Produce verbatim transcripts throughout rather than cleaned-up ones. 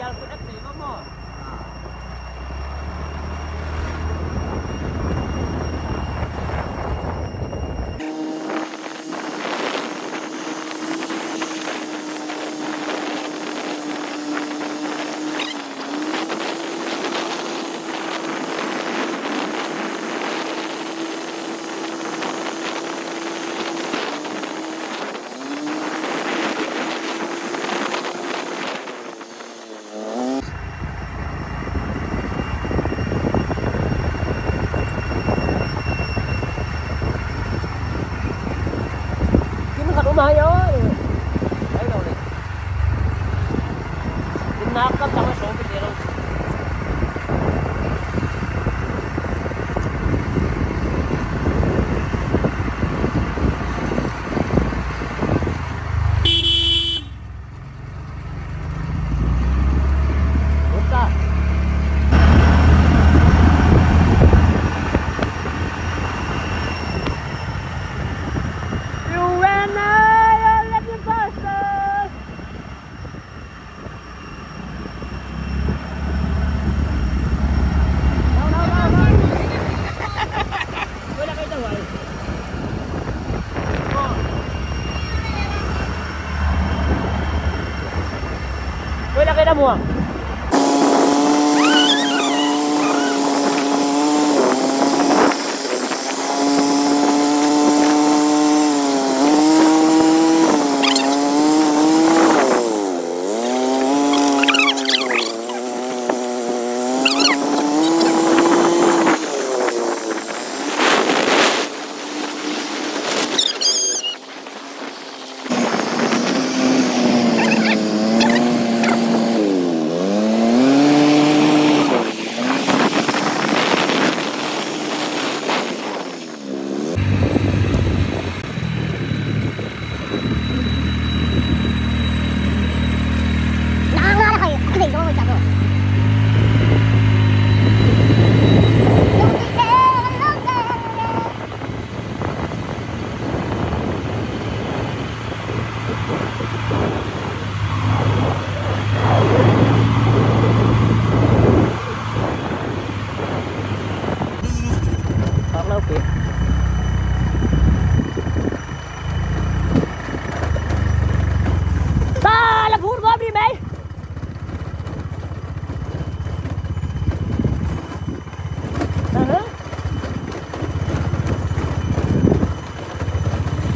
Kim khat um hai oi. Ai lo le. Kim nak kam tang so pi lo.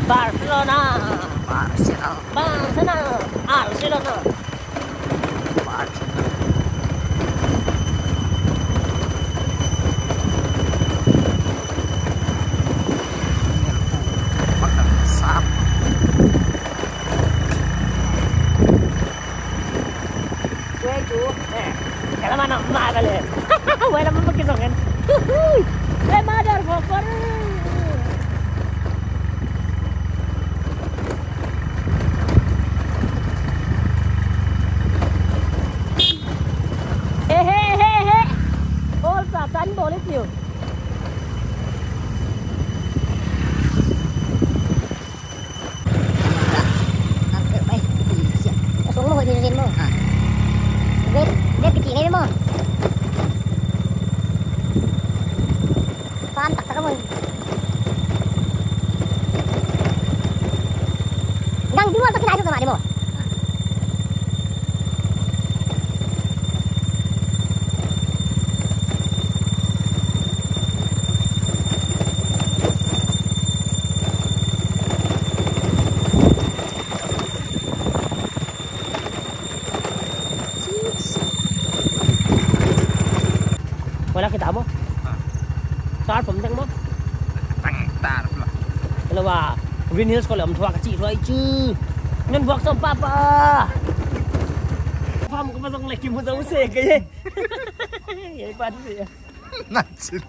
Barcelona. Barcelona. Barcelona. Barcelona. Wei chu, eh, kala mana ma kale. Wei la ma kisong kan. Eh, mother fucker. He, he, he, he. Ol Satan bolit niu. Song mo, hoih ni mo. Vet, vet kiti ngai mo. Fan tak tak mo. Nang di mo tak kinai so sama di mo. Wala kita mo? Ha. Tar pom teng mo? Tang tar pom. Kalau wa Green Hills ko lem thuak chi thuai chu. Ngan buak som papa. Farm ko masong lagi mo sa use ke. Ye pa di ya. Nachin.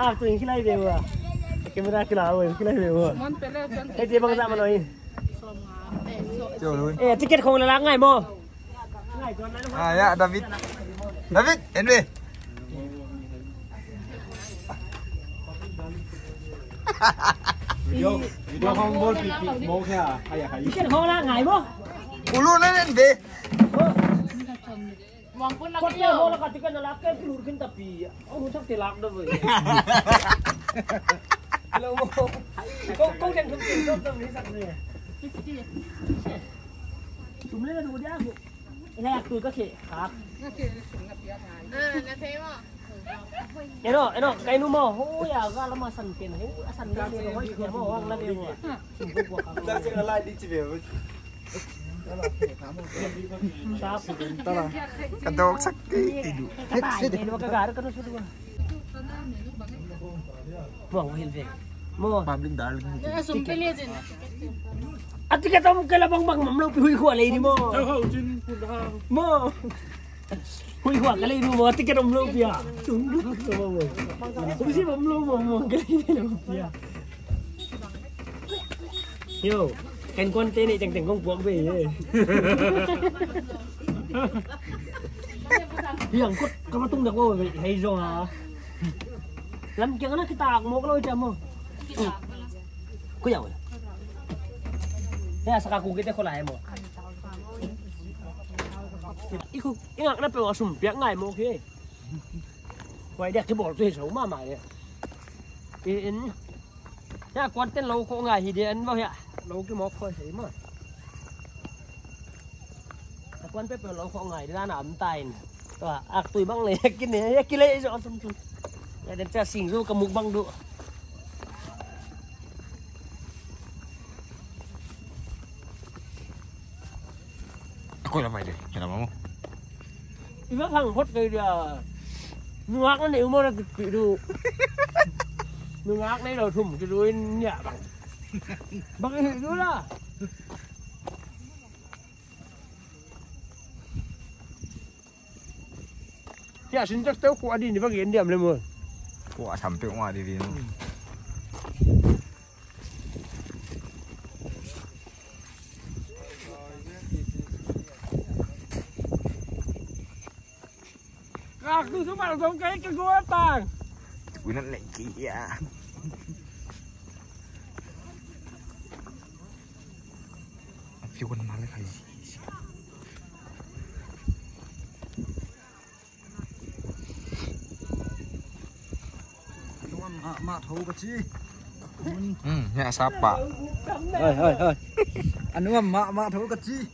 Ah, tu in kilai be wa. Camera kilai wa, kilai be wa. Hei, dia bang zaman oi. Eh, ticket khong la ngai mo. Ah, ya, David. David, N B. Yo, video hong bol pi pi mo khe a, hai hai. Ticket hong la ngai mo. Ulu na nen be. Mong pun lak yo. Hong la ka ticket na lak ke lur kin tapi. Oh, tak te lak do boy. Hello mo. Kau kau dan thum tin sop tam ni sak ni. Sum le na du dia. Ina yak tu ka khe. Kap. Ah, na thei mo. Eno, eno, kai nu mo. Ho ya, ga lama san pen. Ho, a san pen ni ho khe mo, hong la de mo. Sum bu bu ka. Ka se la lai di chi be. Sap. Tala. Ka dok sak ti ti du. Ka tai, eno ka gar ka no su du. Mo, mo hil ve. Mo. Public darling. Sum pe le jin. A ticket om kala bang bang mam lou pi hui khua lei ni mo. Mo. Hui khua ka lei ni mo, a ticket om lou pi a. Tung lou mo mo. Kum si mam lou mo mo ka lei ni lou pi a. Yo, kan kon te ni chang teng kong puak be ye. Yang kut ka ma tung dak o hei zong a. Lam kiang na kita ak mok lou cha mo. Ku yau. Ya saka ku kite khola hai mo. Iku ingak na pe wa sum piak ngai mo khi. Wai dia ki bol tu hei sau ma ma ye. In. Ya kuan ten lou kho ngai hi de an bo ya. Lou ki mok kho sei ma. Kuan pe pe lou kho ngai de na am tain. Tua ak tui bang le ki ne ya ki le zo sum sum. Ya den cha sing zo ka muk bang du. Aku dah mai deh, kena mamu. Iba phang hot kei dia. Nungak na nei mo na kipi du. Nungak nei lou thum ki du in ya bang. Bang hi du la. Ya, sin chak teu khua di ni bang gen diam le mo. Khua sam pe ma di di. Kak tu semua langsung kai ke gua tang. Winan lagi ya. Apiu kan malah kai. Nuam mah mah thou ka chi. Hmm, ya sapa. Hoi, hoi, hoi. Anuam mah mah thou ka chi.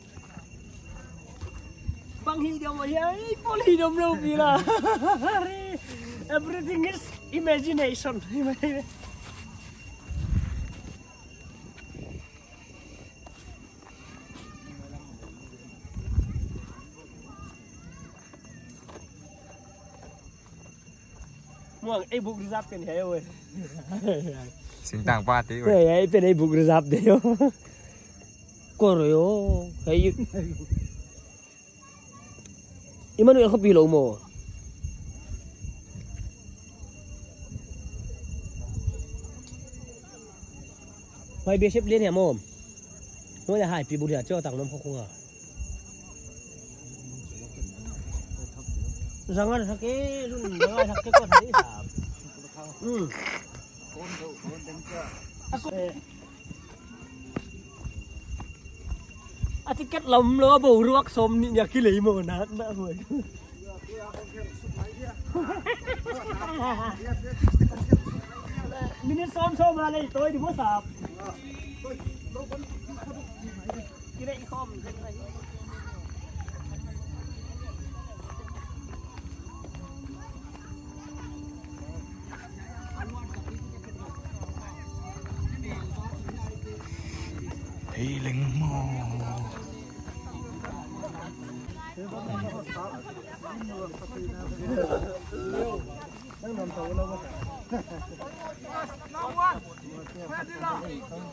Bang hi dom ya, i pol hi dom lo bila. Everything is imagination. Muang, ei buk reserve pen hei oi. Singtang party oi. Hei, hei pen ei buk reserve de yo. Kor yo, hei. Emmanuel kho pi lou mo. Hoi bishop len ya mo. Mo ya hai pi bu dia cho tang nom kho khunga. Zangar thak e, lun zangar thak e ko thak e sa. Hmm. A ticket lam lo bo ruak som ni nya ki lei mo na na hoi. Minute som som a lei toi di mo sa. Ki lei khom. Hei leng mo.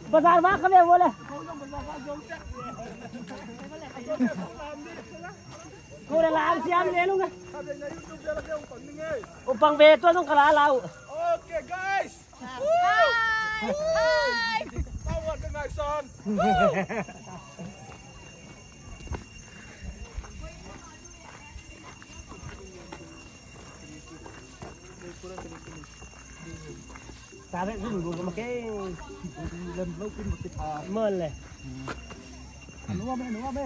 Bazar ma kame bole. Kau dah lah siam ni lu nggak? Upang betul dong kalau lau. Okay, guys. Hi. Hi. Tawa dengan son. Tarik dulu, gua makan. Lem lou pin bak kita. Mol le. Anu ame, anu ame.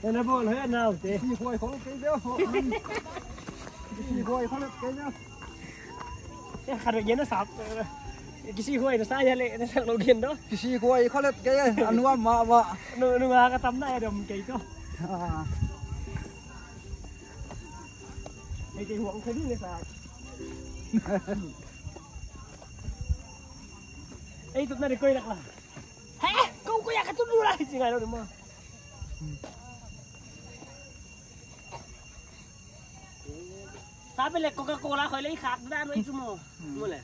Ena bol he nau te. Kisi huai khol kei beo. Kisi huai khol kei beo. Ya, khare gen na sap. Kisi huai na sa ya le, na sa lo gen do. Kisi huai khol kei, anu ama ama. Nu, nu nga ka tam na ya dom kei to. Ah. Hei, te huang kha di ne sa. Ei, tut na di koi lak la. Hei, kau koi ya ka tut lu la, si ngai lo di mo. Sabi le Coca-Cola khoi le i khak da no i tu mo. Mo le.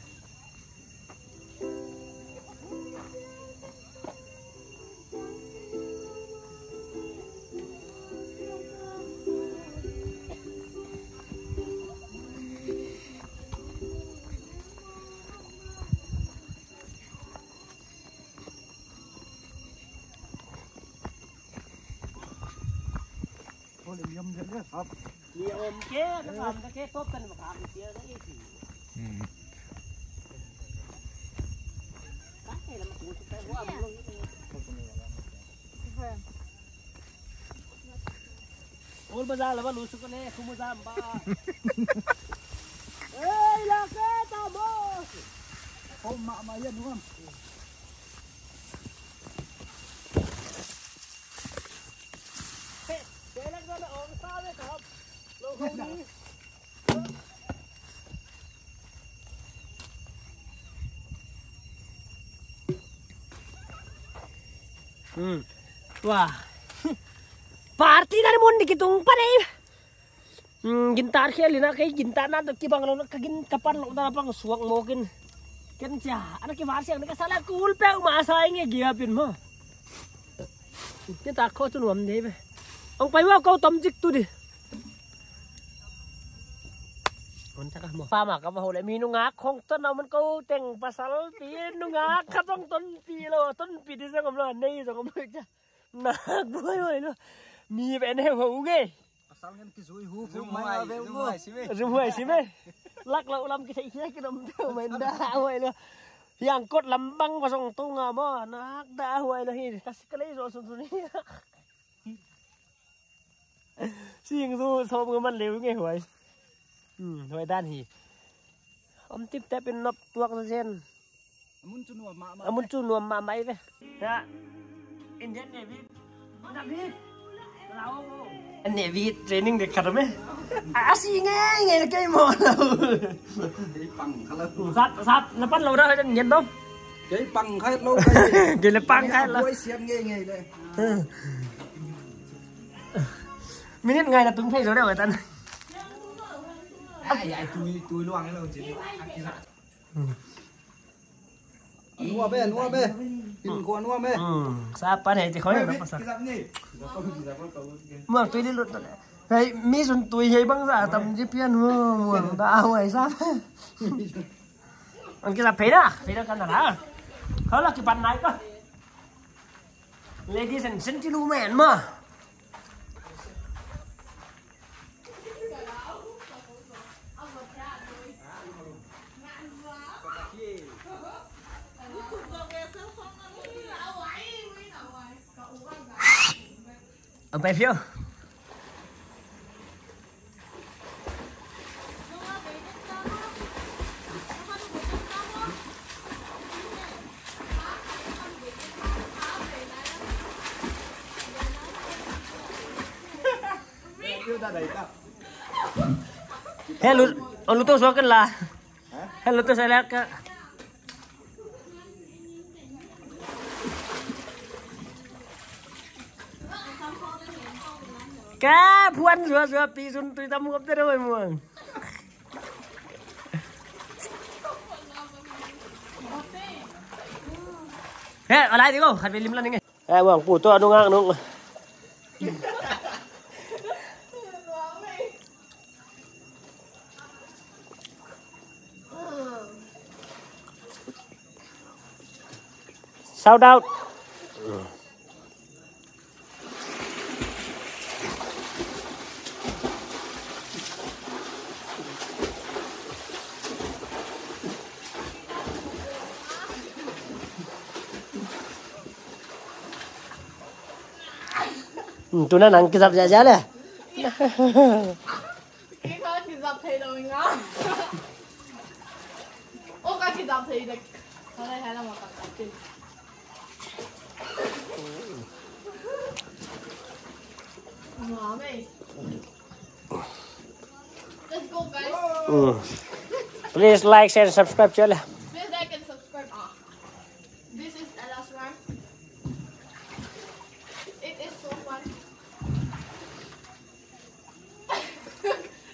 Ni om ke, na kam ke, top tan ma kam ke, na isi. Hmm. Ka ke la ma tu ka wa mo. Ol ba za la ba lu su ko ne, kumu za ba. Ei, la ke ta mo. Ko ma ma ya nuam. Hmm. Wah. Party na ni mun di kitung pa dei. Hmm, gintar khel ina kei gintar na to kibang lou na ka gin ka pan lou na pang suak mo kin. Ken cha, ana ki var siang na ka sala kul pe ma sa nge gia pin mo. Ni ta kho tu nuam dei be. Ong pai wa ko tom jik tu di. Kon ta ka mo. Pa ma ka ba ho le mi nungak khong ton na man ko teng pasal pi nungak kha tong ton pi lo, ton pi di sa ngom lo, nei sa ngom lo cha. Nak buai buai lo. Mi ben he ho nge. Pasal ngen ki zui hu, zui hu mai, mai, zui hu mai si me. Zui hu mai si me. Lak la ulam ki sai ki dom tu mai da huai lo. Hiang kot lam bang pasong tu nga mo, nak da huai lo hi. Kasi kalei zo sun sun hi. Sing zo som nge man leu nge huai. Hmm, huai dan hi. Om tip tep in nop tuak sen. Amun chu nuam mahmah. Amun chu nuam mahmah ve. Ya. Indian Navy. Navy. Lao bo. Navy training de khat me. Asi nge nge kei mo. Kei pang kha lou. Sat, sat, na pan lou da, ngen dom. Kei pang kha lou kei. Kei le pang kha lou. Buai siam nge nge le. Minute ngai na tung phei zo de tan. Ai, ai, tui, tui luang lou chin. Akisa. Hmm. Anua be, anua be. Pin ko anua be. Hmm. Sa pan hei ti khoi na pasa. Muang tui di lut. Hei, mi sun tui hei bang sa tam ji pian mo, muang da huai sa. An kisa phei na, phei na kan na. Kau la ki pan nai ka. Ladies and gentlemen ma. Ang pai phiu. Hello, olu to sokin la. Hello to selek ka. Ka puan zua zua pi sun tui tam ngop te doi muang. He, alai di ko, khat lim la ning. Eh, muang pu to anu ngang nung. Shout out. Hmm, tu na nang kizap ziahziah le. Kei kha kizap thei lou ing a. O ka kizap thei dek. Ka lai hai lam a ka kap thei. Let's go, guys. Mm. Please like, share, subscribe, channel. Please like and subscribe. Ah. This is the last one. It is so fun.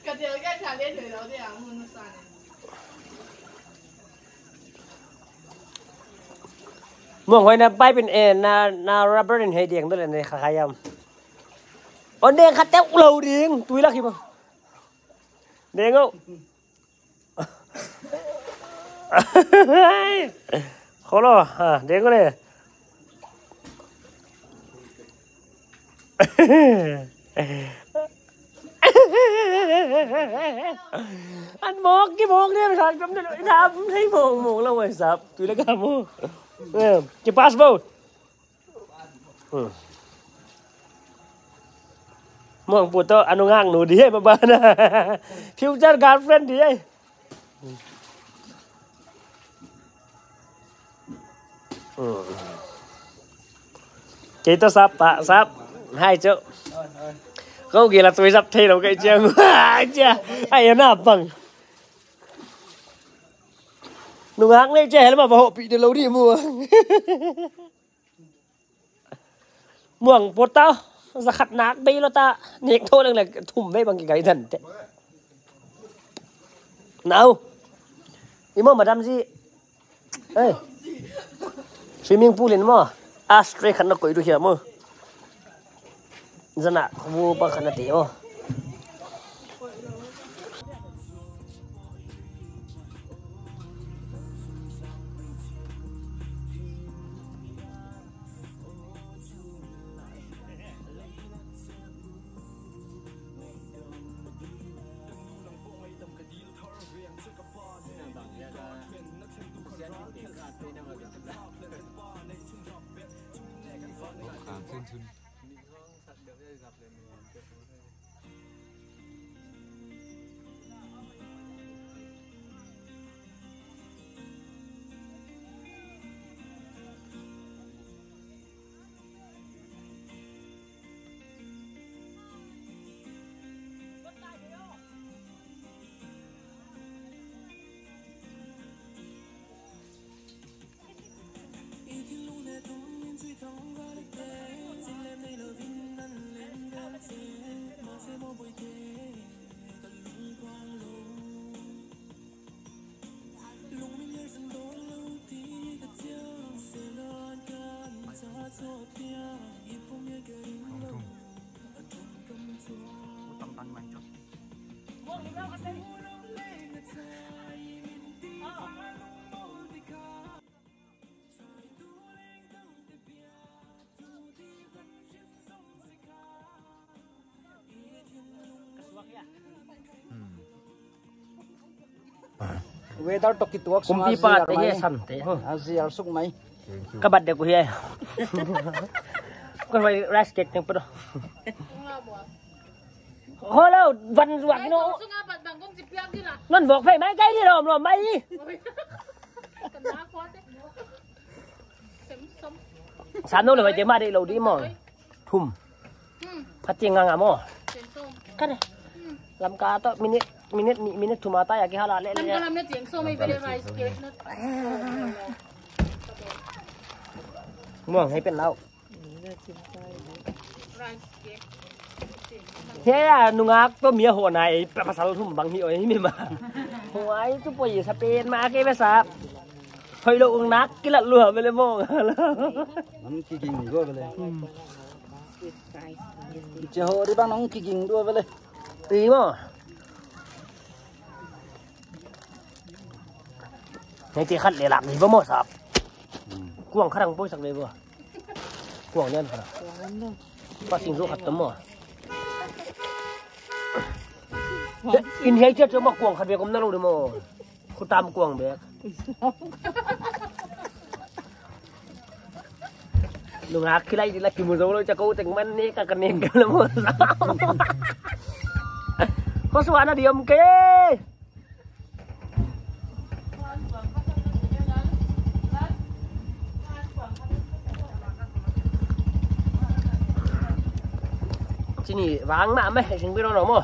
Ka tel ka challenge lou dia, mun sa ne. Muang hoih na pipe in, eh, na, na rubber in hei ding tu le ne kha kha yam. On ding kha teu lou ding, tui lak hi ma. Ding o. Kholo, ha, ding o le. An mawk, ki mawk ne, kan kam ne, kan hei mawk, mawk lou ai sap, tui lak ka mu. Eh, ki pass bo. Hmm. Muang pu toh a nungak nu di hei, baba na. Future girlfriend di hei. Hmm. Kei toh sap pa, sap. Hai chu. Kau gila tui sap thei lou kei chiang. Ai chia. Ai na bang. Nungak nei chia hel ma ba ho pi de lou di mu. Muang pota, za khat nak bei lou ta, nek tho leng leng thum bei bang ki gai dan te. Nau. Imo madam ji. Hey. Swimming pool in mo. Ashtray khat na koi du hia mo. Zana, bu pa khat na te o. Weather toh kituak sung. Kumpi a pa ziar te mai. He san te. Oh, a ziar suk mai. Ka bat de ku hi ai. Ko mai rice cake teng pado. Hello, ban zuak no. Non bok phei mai kai di lom lom mai. Sam no le hoih te ma de lou di mo. Thum. Hmm. Phating nga nga mo. Sen som. Ka de. Hmm. Lamka toh minute, minute ni, minute thum a ta ya ki hala le le. Lamka lam ne tiang som mai bele rice cake na. Muang hei pen lau. Rice cake. He ya, nungak toh mi a hoh na e, pa-, pasal thum bang hi oi mi ma. Huai tu poi sa pen ma ke besa. Hoihlou nak kilat lua bele mo. Nang kiging dua bele. Hmm. Che ho di bang nang kiging dua bele. Ti mo. Nei te khat le lak ni ba mo sap. Hmm. Kuang kharang poi sak le ba. Kuang nen kharang. Pa sing zo khat tam mo. In hei che che mo kuang khat be kom na lo de mo. Khu tam kuang bek. Nungak khilai di la kimu zou lou, cha kou teng man ne ka ka neng ka la maw. Ko suan a diam ke. Chini vang mah mai, sing biro no maw.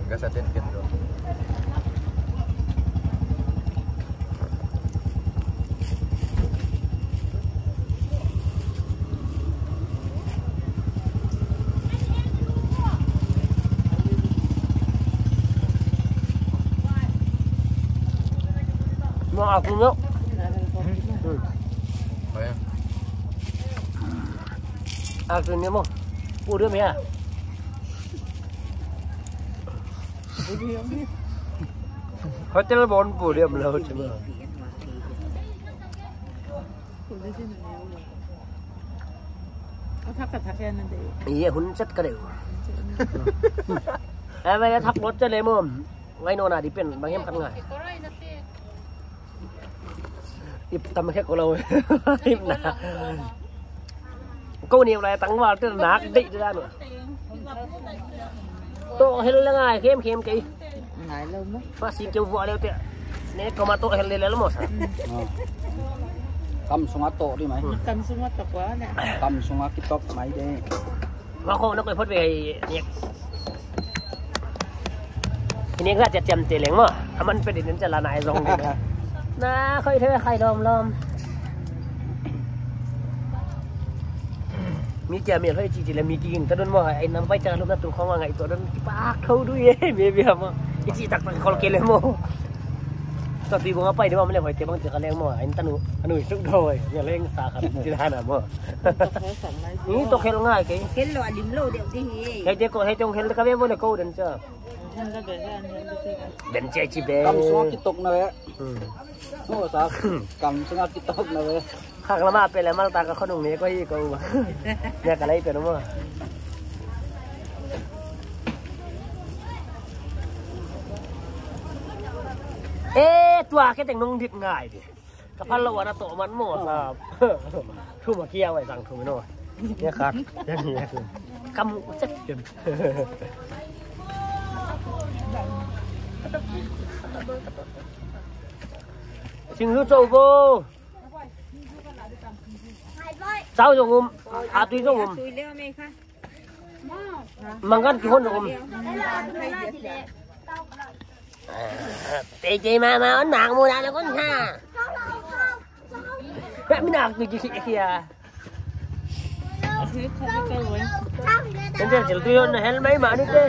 Ka sa ten ten do. Mau aku nak. Hmm. Aku ni mau. Pudum ya. Hotel bon pudum lah cuma. Iya, hun chat ka deuh. Eh, mai thak lot chat le maw. Ngai no na di pen, bang hiam khat ngai. Ip tam khe ko lo. Ip na. Ko ni lai tang wal te nak dei dan. Toh hel le ngai khem khem kei. Ngai lou maw. Fa si keu vua leu te. Ne ko ma toh hel le lou maw sa. Kam sunga toh di mai. Kam sunga toh kua ne. Kam sunga kitok mai de. Wa ko na ko phot ve ni. Ini ngai chat chem te leng maw. Aman pe din chala nai zong di. Na khoi the khai lom lom. Mi kia mi hoi chi chi le mi ki ging ta don maw, ai nam pai cha lum na tu khong ngai to don ki pak thou du ye, mi bia maw. I chi tak tak khol ke le maw. To ti bong a pai de maw, le hoi te bang ti ka leng maw, ai ta nu, anu suk do ai, ya leng sa kha ti da na maw. Ni to khel ngai ke. Khel lo alim lo de di hi. Hei te ko, hei tong khel ka ve bo le ko den cha. Den che chi be. Kam so ki tok na ve. Hmm. Maw sa, kam sunga kitok na ve. Khak lama pe le mal ta ka khonung ne ko hi ko. Ne ka lai pe no maw. Eh, tua ke teng nong dit ngai di. Ka phal lo ana to man maw sa. Thu ma kia wai sang thu no. Ne khat. Kam u chet ken. Sing lu chou vo. Chau zong um, a tui zong um. Mangan ki hon zong um. Tei tei ma ma on nang mu da na kon ha. Pe mi nak tui ki ki a. Ten ten chil tui on hel mai ma ni te.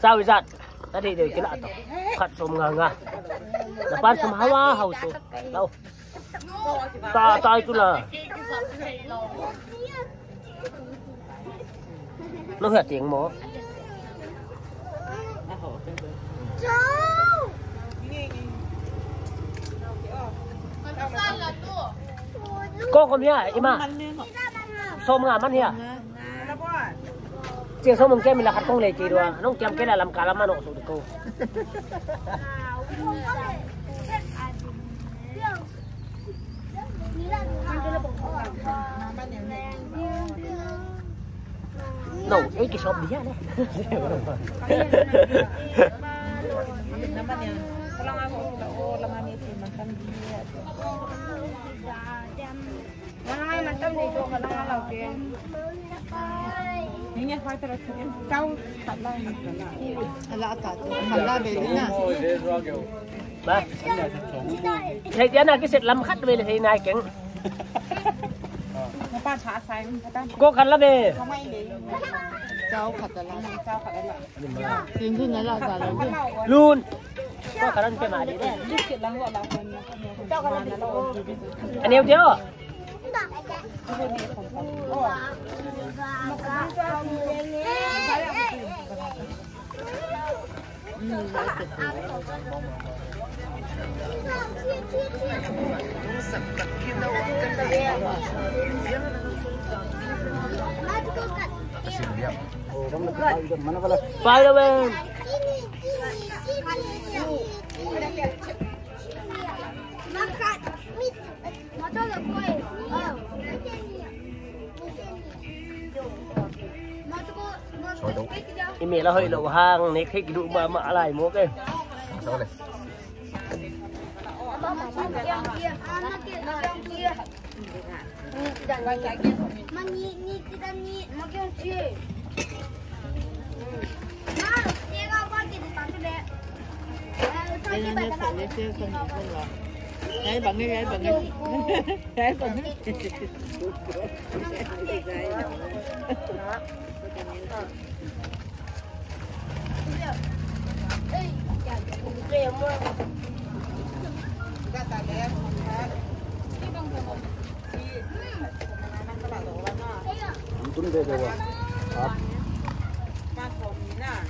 Chau izat. Tadi dia kena atau. Khat som nga nga. Dapat som hawa hau tu. Lau. Ta, ta itu lah. Nong hiat ting maw. Ko kom hia, ima. Som nga man hia. Chia som mong kia mi la khat kong le ki dua. Nong kiam ke la lam ka lam ma no su ko. No, eh, ki sop dia na. Ba. Hei, dia na ki set lam khat ve le hei nai keng. Ko khat la ve. Lun. Ko khat an pe ma di de. Ani u dia. Spider-Man. I mel a hoihlou hang, nek theih kiduh mahmah lai maw ke.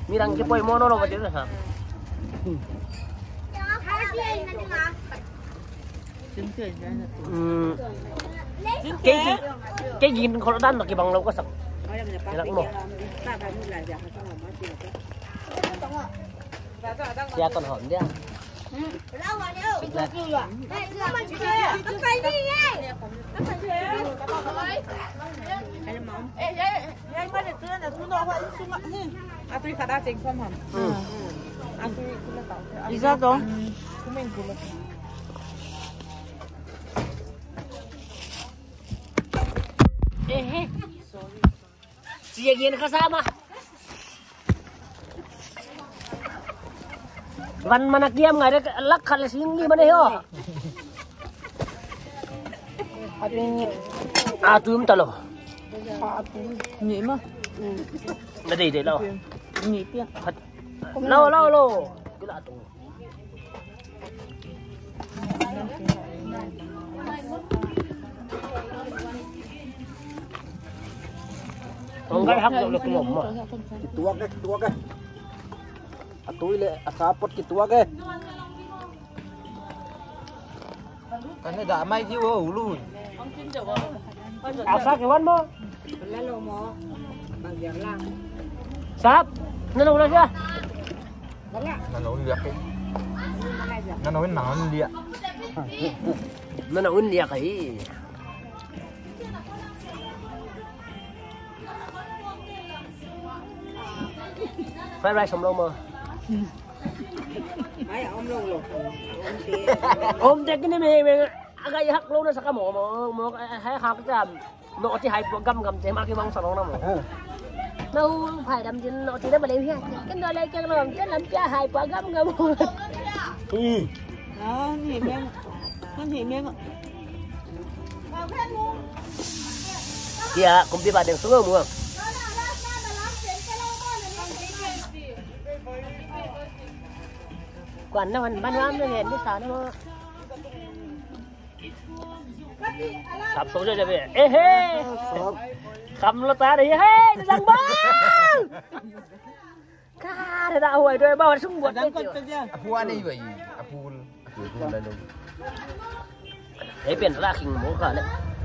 Midang kipoimoh nawnlou va ding sa. Hmm. Kei, kei gin khol dan na kibang lou ka sak. Kei nak mo. Sia kon hom dia. Atu i khat a cheng sawm ham. Hmm. Atu i khat a. Isa to. Hmm. Kumen kula. Eh, eh. Sia gin kha sa ma. Van mana kiam ngai de lak khat le sing li mana ho. Atu. Atu um ta lou. Atu. Ni ma. Na dei dei lou. Ni pia. Lou, lou, lou. Kila tu. Ong gai hak deuh leh kilawm maw. Kituak e, kituak e. A tui leh a sa pot kituak e. Kan ne dah mai jiu ho ulu. Asa ke wan mo. Sap. Na lo na sia. Na lo liak e. Na lo na liak. Na lo liak e. Fried rice om lou maw. Mai om lou lou. Om te kini me me. Agai hak lou na sa ka maw maw maw hai hak jam. No ti hai pua gam gam te ma ki bang sa lou na maw. Na u phai dam jin no ti na ba lei hia. Ken no lei ken lou te lam pia hai pua gam gam. Hmm. Ah, ni meng. Kan ni meng. Tia, kumpi ba deng sunga mua. Kuan na wan ban wam na len di sa na mo. Sap so je be. Eh he. Kam lo ta ri he, na jang bang. Ka da huai doi ba sung buat. Jang ko pe dia. Apu ani bai. Apu. Ei pen ra king mo ka le.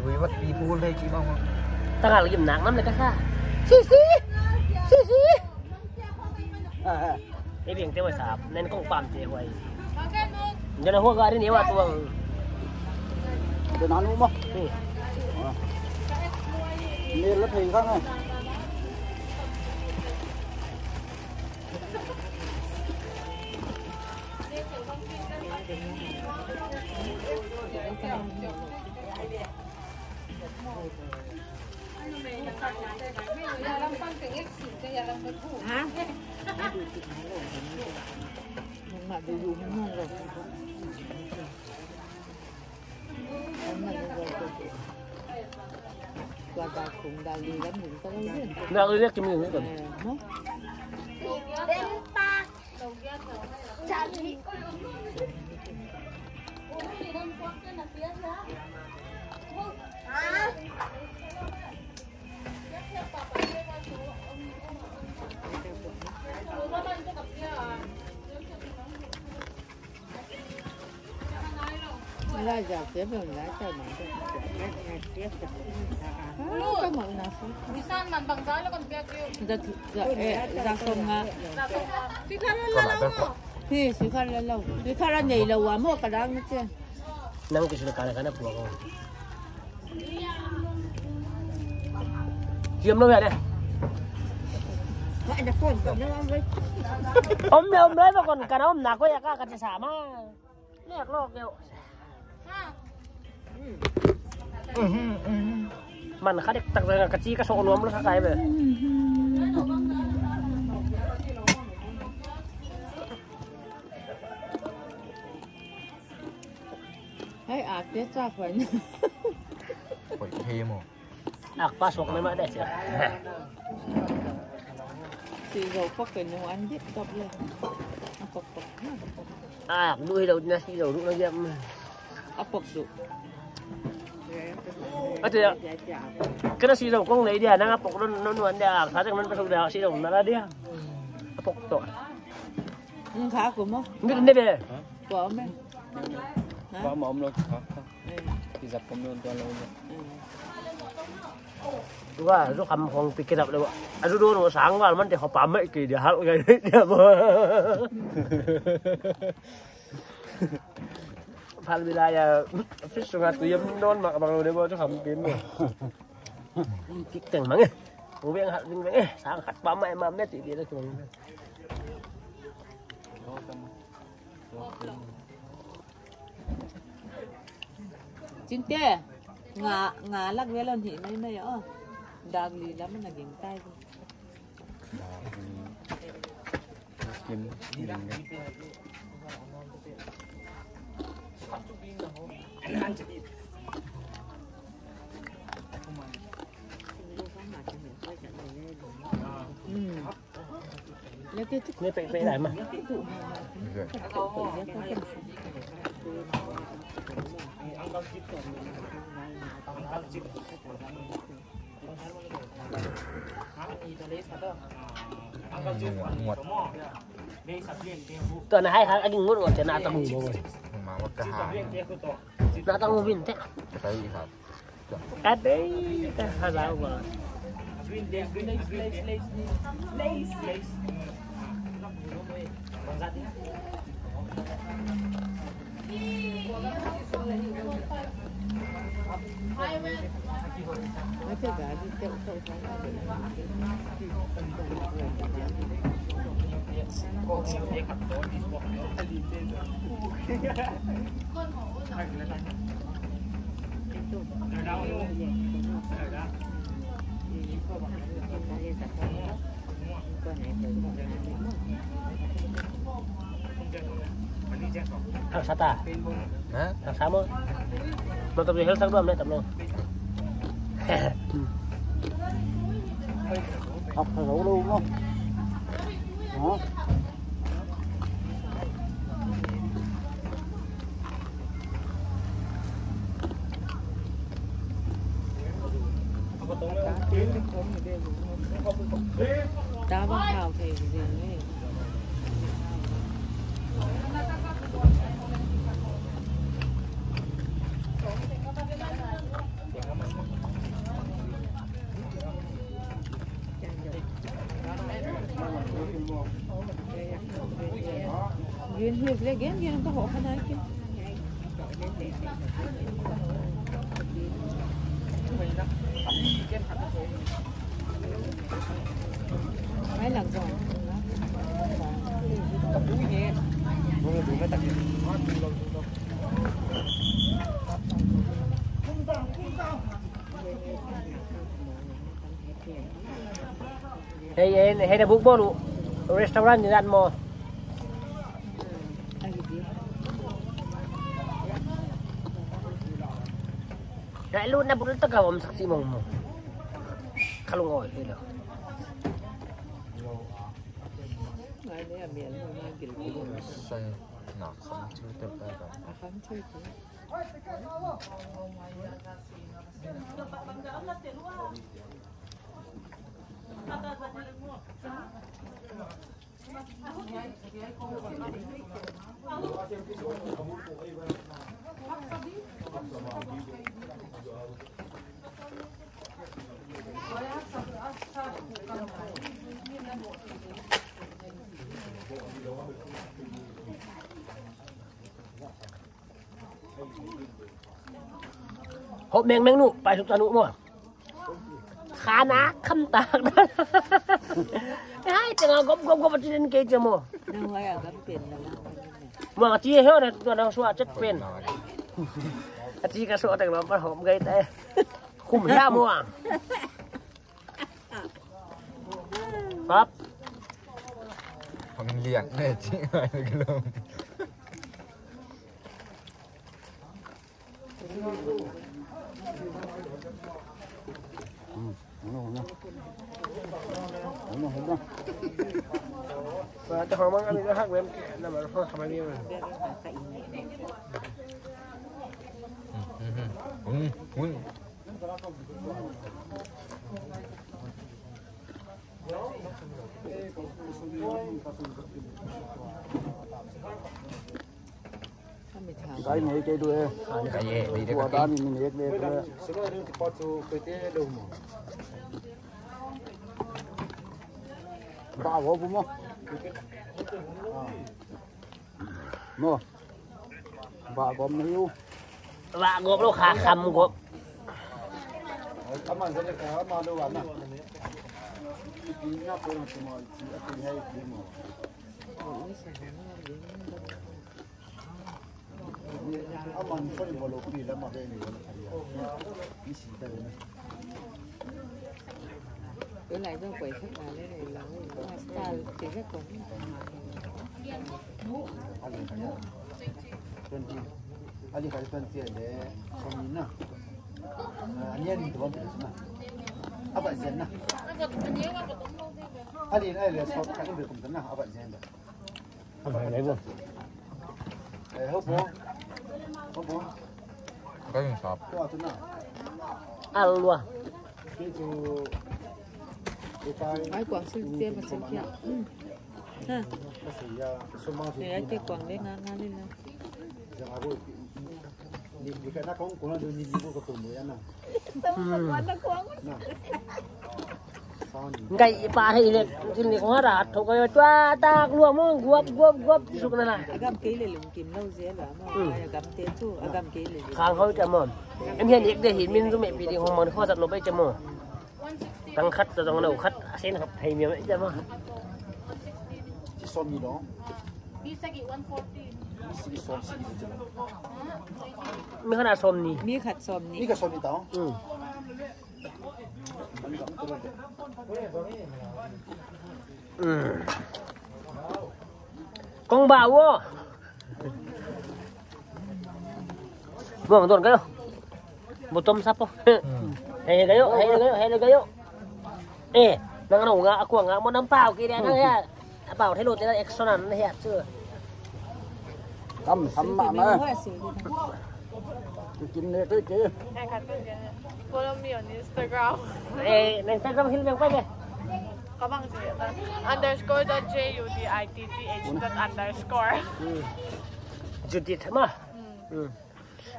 Ui wat pi pu le ki ba mo. Tangal gim nak nam le ka sa. Si si. Si si. Ei beng te wa sa nen kong pam te huai. Jana hua gari ni wa tuang. Jana nu mo. Ni la thei ka na. Nak lihat kami ni kan. Lai za te bel lai ta na. Ah, ka mau na sa. Bisan man bang za lo kon pia kio. Za, za, eh, za sawm nga. Sikar la lo. Hi, sikar la lo. Sikar la nei lo wa mo ka dang na che. Nang kisu ka la ka na pua ko. Siam lo ya de. Om le om le kon ka na om na ko ya ka ka sa ma. Nek lok deuh. Man kha dek tak zang ka chi ka so nuam lo sa kai be. Hei, a te cha khoi. Khoi he mo. Ak pa sok mai mah deh. Si zo pok ke nu an dip top le. A pok pok. Ak du hi lo na si zo du na jam. A pok du. A te ya. Kena si zo kong nei dia na a pok don non wan dia. Ak sa teng man pa sok dia si zo na la dia. A pok to. Nung kha ku mo. Ngi ne be. Ko me. Ba ma om lo kha. Ki zat kom non tuan lo. Tua, zu kham khong pi kirap le. Azu do no sang wal man te ho pa mai ki dia hal ngai dia mo. Phal bila ya, fish sunga tu yam non mak bang lo de mo zu kham pin mo. Kik teng mang eh. Ubeng hal bing beng eh. Sang khat pa mai ma me ti dia tu. Cinte, nga, nga lak vel on hi mai mai o. Dak li lam na ging tai. Skin. Hmm. Ni pek pek lai ma. Muat. Tuan hai hai aging ngut ngut na tang ngut. Na tang ngut bin te. Kadai ka halau ba. Ang sata. Ha? Ang samo. Mantap di health ang dua menit, tap lo. Apa lo lo mo? Ha? Tabang hau thei zen ni. Gen hi le gen gen ka ho khanai ki. Mai lang zong. Hei, hei, hei, na buk bolu restaurant ni dan mo. Rai lu na bul ta ka om sak si mong mo. Kalung oi, hei lo. Sai na kham chu te ta ka. Kham chu te. Hop mengmeng nu, pai suk ta nu maw. Khana kham tak. Hai, tengah gop gop gop tin kei che maw. Nang wai a gam pen na la. Maw, a ti he na, tu na suah chet pen. A ti ka suah tak na pa hop gai ta. Khum hia maw. Pap. Phang liang ne chi ngai lom. Sai nei kei tu e. Tua dan in nei ek le tu e. Ba wo bu mo. Mo. Ba gom na yu. Ba gom lo kha kham gom. Aman phone bol lo pi la ma be ni wala kharia. Ni si ta na. Tua lai zong koi khat na le le la, style te za kon. Ali kharia. Twenty. Ali kharia twenty le. Sawmnih na. Ah, ani ani tu bang pila na. Aba zen na. Ali na le so ka ni be kum na aba zen da. Aba zen da. Eh, hau bo. Hau bo. Ka yin sap. Tua tu na. Alua. Ai kuang sil te ma sil kia. Hmm. Ha. Ka sia. Suma tu. Ai te kuang le nga nga le na. Ni, ni ka na kong kong na ni ni ko ko mo ya na. Hmm. Ngai pa hei le, tin ni ko ra tho ko tua tak lua mo guap guap guap suk na na. Agam kei le lungkim lau zel a mo. Hmm. Agam te tu, agam kei le. Khang hau cha mo. Em hian ek de hi min zu me pi ding hong man kho zat lo bai cha mo. Tang khat ta zong lo khat, a sen khat thei miam cha mo. Chi sawmnih dong. Mi khat a sawmnih. Mi khat sawmnih. Mi khat sawmnih tau. Hmm. Hmm. Kong ba wo. Buang don kayo. Butom sapo. Hmm. Hei kayo, hei kayo, hei kayo. Eh, nang ano nga, aku nga mo nang pau kiri nang ya. Apau thelo tela action an he chu. Tam sam ma ma. Kim ne ke ke. Follow me on Instagram. Eh, Instagram hil meng pa ke. Kabang si underscore dot J U D I T T H dot underscore. Hmm. Judith ma. Hmm.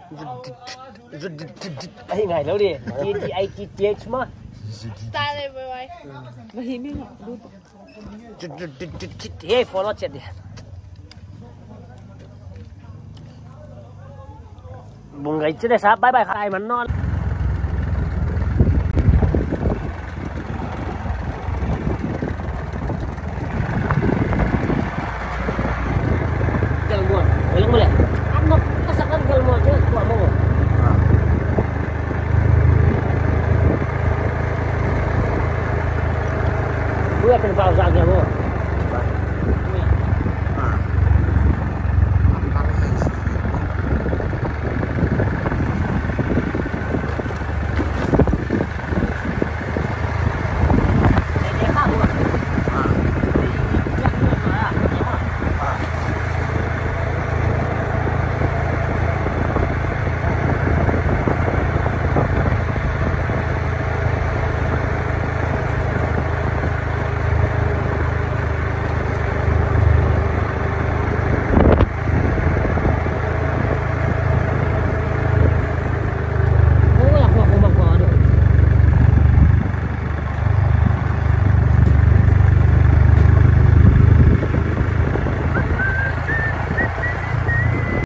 Hmm. Ai ngai lo di. T D I T T H ma. Style eh, boy. Mahi mi ma. Judith, Judith, Judith, Judith. Hey, follow chet di. Bung gai chet sa, bye bye khai man non. Gelmor, gelmor le. Ano, kasak kan gelmor je, kuat mo. Buat pen pau